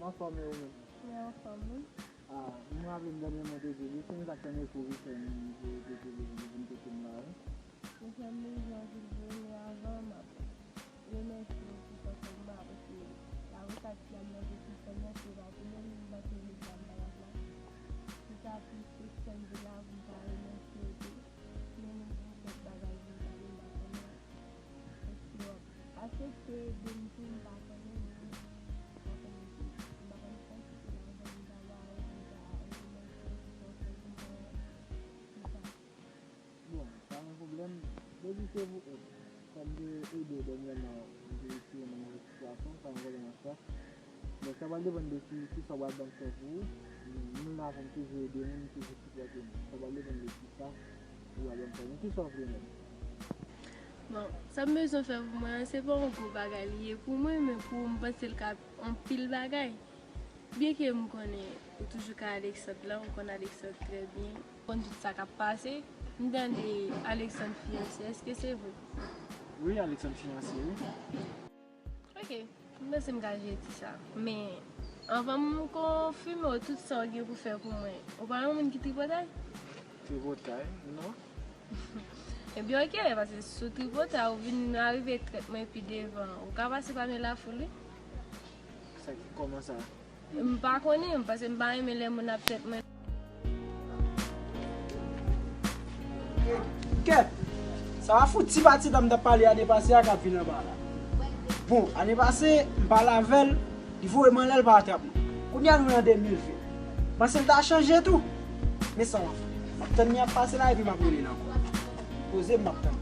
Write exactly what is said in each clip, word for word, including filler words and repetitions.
Anfòm e ou menm? Mwen anfòm, wi. Ah, m raple m dènyèman te di w, se yon zak fè m ekri w vit fè, m di w te di w pou vin kote m la, wi. Mezanmi, jan Vildo, men avan m ap remèsye w pou sa w fè pou mwen, paske avoka ti dam nan te sou sèn nan, se pa pou mwen menm m panse li t ap malad la. Se ta plis pou sèn de la pou m ta remèsye w tou. Men nou gen kèk bagay pou m ta vin pa konnen. Èske w ap aksepte ede m tou? M pa konnen, men m pa konnen si m pa konn kantite lajan m ta ba w, m ta remèsye w pou sa w fè pou mwen, tout sa. Bon, pa gen pwoblèm. Depi se pou èd. Kòm m te ede w dènyèman, m te retire nan move sitiyasyon, pa gen pwoblèm ak sa. Men sa pral depann de ki, kisa w pral ban m fè pou ou. Nou la pou n toujou ede moun, toujou sipòte moun. Sa pral depann de kisa ou pral ban m fè. Men kisa w vle menm? Bon, sa m bezwen fè pou mwen an, se pa yon gwo bagay li ye pou mwen, men pou ou, m panse l ka anpil bagay. Byenke m konnen ou toujou ka Alexandre la, ou konn Alexandre trè byen, ou konn tout sa k ap pase. M tande Alexandre fiyanse, èske se vre? Wi, Alexandre fiyanse, wi. Ok, m panse m ka jere ti sa. Men, anvan m konfime w tout sa w gen pou fè pou mwen, ou pa yon moun ki tripotay? Tripotay? Non. Ebyen, ok, paske si w tripotay, ou vin arive trèt mwen pi devan, ou ka pase pa men lafoul, wi. Sa ki, kòman sa? M pa konnen, paske m pa renmen lè moun ap trèt mwen. Kèt! Sa a fout ti pati dan m t ap pale ane pase a k ap vin anba la. Bon, ane pase, m pale avè l, li voye m anlè, l pa atrap mwen. Kounye a nou nan de mil ven. M panse l ta chanje tou. Men sa w ap fè? M ap tann li ap pase la epi m ap rele l ankò. Poze m, m ap tann.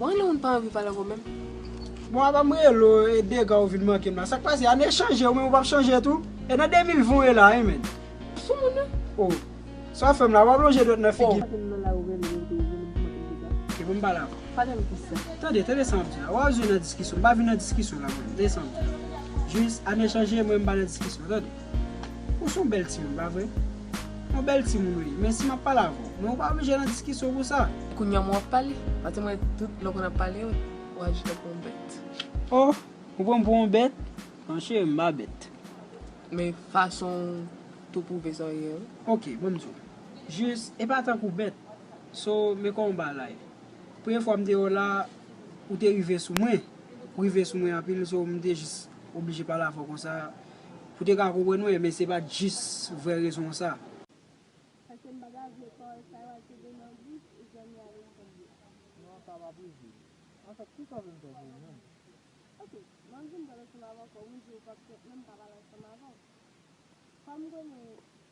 Ou konnen moun pa anvi pale avè w menm. Bon, apa m rele w, e dega ou vin manke m la. Sa k pase? Ane chanje, ou menm ou p ap chanje tou? E nan de mil ven w ye la, wi, menn. Sou moun nan. Oh. Sa w ap fè m la, w ap lonje dwèt nan figi m. Paske m nan lari, ou rele m, ou rele m pou mwen, m te ka. Ke bon, m pale avè w. Pale m kisa? Tande, tande sa m ap di la. W ap jwe nan diskisyon. M pa vin nan diskisyon la, mwen. Tande sa m ap di la. Jis, ane chanje, mwen, m pa nan diskisyon, tande. Ou se yon bèl timoun, pa vre? Yon bèl timoun ou ye. Men si m ap pale avè w, men ou pa oblije nan diskisyon pou sa. Kounye a mwen w ap pale. Paske mwen, tout lè w konn ap pale, w aji tankou yon bèt. Oh, ou pran m pou yon bèt? Non, cheri, m pa bèt. Men fason w tou pwouve sa w ye, wi. Ok, ban m di w. Jis, e pa tankou bèt. So, men kòman bagay la ye? Premye fwa m te wè w la, ou te rive sou mwen. Ou rive sou mwen anpil, so m te jis oblije pale avè w konsa. Pou te ka konprann mwen, men se pa t jis vrè rezon sa. Paske m pa ta vle pawòl sa yo al tonbe nan bouch zanmi Alexandre. Non, sa pa posib. Anfèt, kisa w vle m fè pou ou menm? Ok, m ap vin pale ansanm avè w, kòm ou di w p ap fè, men m pa pale ansanm avè w. Kòm m konnen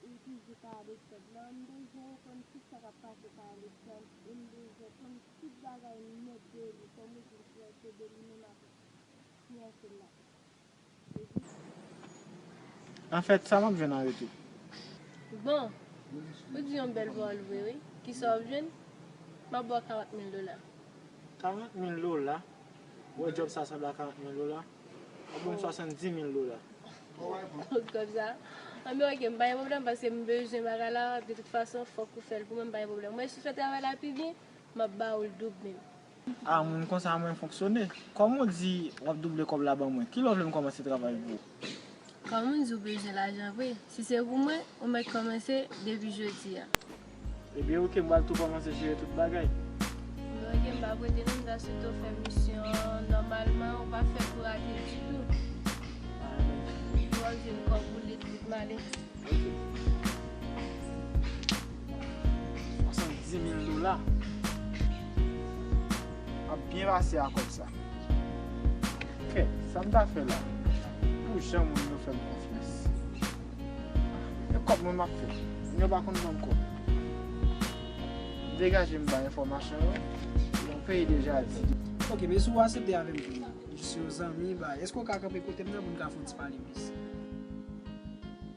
ou toujou ka Alexandre la, m bezwen konn tout sa k ap pase ka Alexandre, e m bezwen konn tout bagay nèt de li, kòm ou di m fiyanse de li menm ak fiyanse l la. Anfèt, sa m ap jwenn an retou? Bon, ou di yon bèl pawòl vre, wi. Kisa w ap jwenn? M ap ba w karant mil dola. Karant mil dola? Ou wè djòb sa sanble a karant mil dola? W ap ban m swasanndiz mil dola. Kòb sa? Anben, ok, m pa gen pwoblèm, paske m bezwen bagay la, de tout fason, fòk ou fè l pou mwen, m pa gen pwoblèm. Mwen, si w fè travay la pi byen, m ap ba ou l doub menm. A, moun konsa mwen fonksyone. Kòm ou di w ap double kòb la ban mwen, kilè w vle m kòmanse travay pou ou? Kòm ou di w bezwen lajan vre, si se pou mwen, ou mèt kòmanse depi jodi a. Ebyen, ok, m pral tou kòmanse jere tout bagay. Ebyen, ok, m pa prete non, m ta swete w fè misyon an nòmalman, ou pa fè pou rate ditou. Ou ap jwenn kòb ou lit, lit male. Swasanndiz mil dola. M ap byen pase a kòb sa. Kè, sa m ta fè la? Pou jan moun yo fè m konfyans. E kòb mwen m ap fè. Moun yo pa konn ban m kòb. Degaje m bay enfòmasyon yo. Yon peyi deja di. Ok, men si w aksepte avè m vini. Jis yon zanmi, bay. Èske w ka kanpe kote m nan pou n ka fè yon ti pale plis?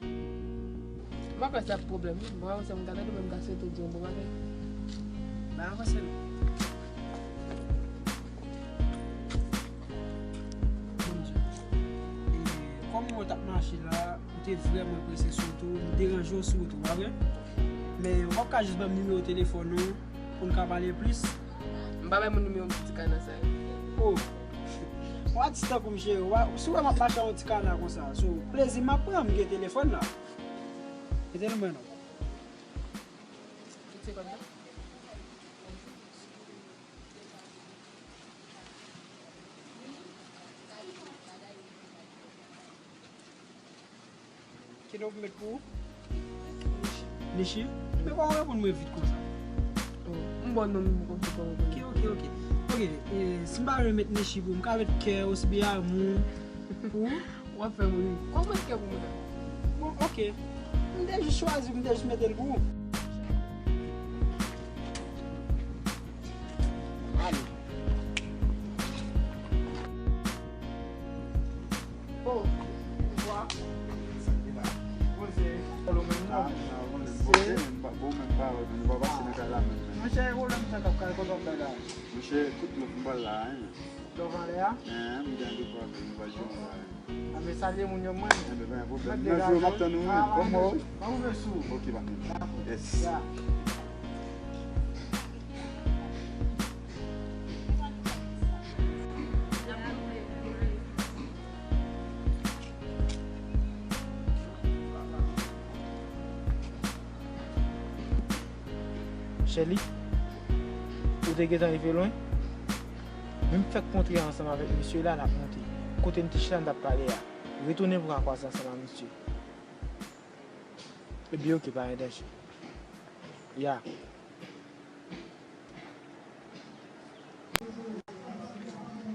M pa kwè sa ap pwoblèm, wi. Bon, avanse m gade, mwen m ka swete w di yon bon bagay. Bay avanse non. Ou t ap mache la, ou te vrèman prese sou wout ou, m deranje w sou wout ou, pa vre? Men w p ap ka jis ban m nimewo telefòn ou pou n ka pale plis? M pa bay moun nimewo m pou ti kana sa yo. Oh! Yon atis tankou m, cheri, w a, si w wè m ap mache ak yon ti kana konsa, so, plezi m ap pran, m gen telefòn la. Mete l mwen non. Tout se kòb la? Ki non pou m met pou ou? Nichi. Nichi? Men kòman w reponn mwen vit konsa? Oh, m ba w non m poko reponn. Ok, ok, ok. Ok, e, si m pa vle met Nichi pou ou, m ka met kè osibyen amou pou ou? W ap fè m ri. Kòman kè pou mwen? Bon, ok. M te jis chwazi, m te jis mete l pou ou. Ale. Oh, pouvwa. Poze. Pwoblèm nan. Ah, non, bon, se bon, men pa, bon, men pa, men pa pase nan kay la, men, men. Monchè, pwoblèm sa k ap kay, kote w ap bay la? Monchè, tout lòt m pral la, hein. Lè w pale a? Hein, m gen de pwoblèm, m pral jwenn la, hein. A, men salye moun yo, mwen. Enben, pa gen pwoblèm. Nan jou, m ap tann ou, men. Kòman w? M ap rive sou ou. Ok, pa gen. Yes. Ya. Shelly, ou te gentan rive lwen? Men m fèk kontre ansanm avèk mesye la, n ap monte. Kote n te chita, n t ap pale a. Retounen pou n ka kwaze ansanm ak mesye. Ebyen, ok, pa gen danje. Ya.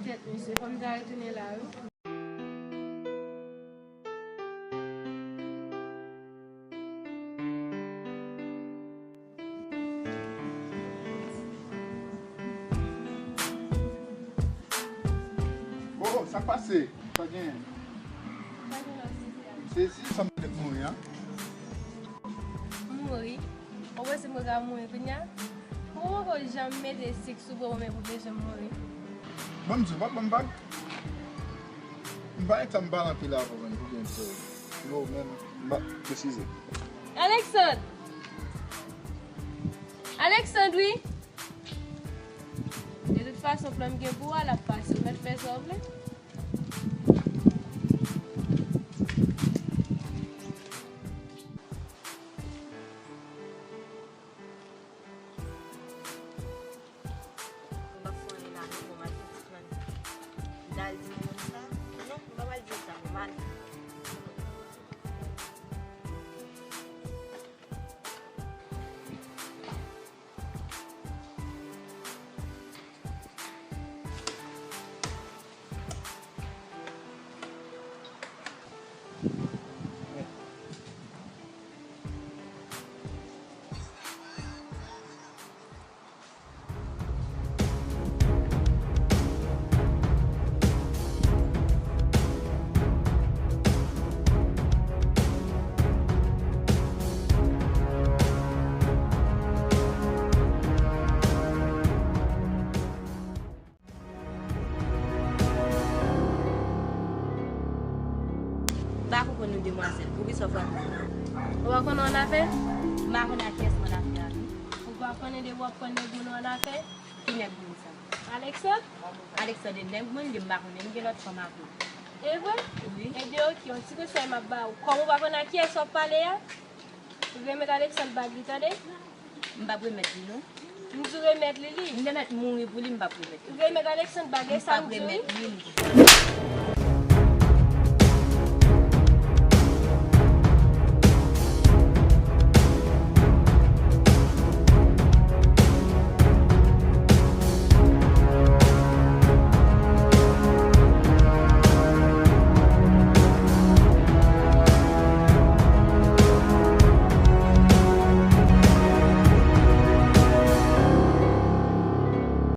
Kèt, mesye, fò m ta retounen la, wi. Oh, sa k pase? Sa genyen? Sa genyen la, sezi a. Sezi, sa m te mouri, an? Mouri? Ou panse mwen ka mouri kounye a? Ou poko janm mete sik sou bò mwen pou bezwen mouri. Ban m di w, w ap ban m vag? M pa gen tan m pale anpil avè w, menm, pou byen di w. Yo, menm, m pa presize. Alexandre! Alexandre, wi! De tout fason, plan m gen pou w a, l ap pase. Ou mèt fè sa w vle. M pa fè anyen la, non, bon, m al fè ti plan. M t al di moun sa. Non, m pa pral di sa, non, m al. M pa konprann nou demwazèl. Poukisa w frape m? Ou pa konn ann afè? M pa konn ak kiyès m ann afè a tou. Ou pa konnen depi w ap pran nèg moun ou ann afè? Ki nèg moun sa? Alexandre? Alexandre e nèg mwen li ye, m pa konnen, m gen lòt fanm avè l. E vre? Wi. Ebyen, ok, yon ti konsèy m ap ba ou. Kòm ou pa konn ak kiyès w ap pale a, remèt Alexandre bag li, tande? M p ap remèt li, non. M di w remèt li li. M te mèt mouri pou li, m p ap remèt li. Remèt Alexandre bag, e sa m di w wi. M p ap remèt li, m di w.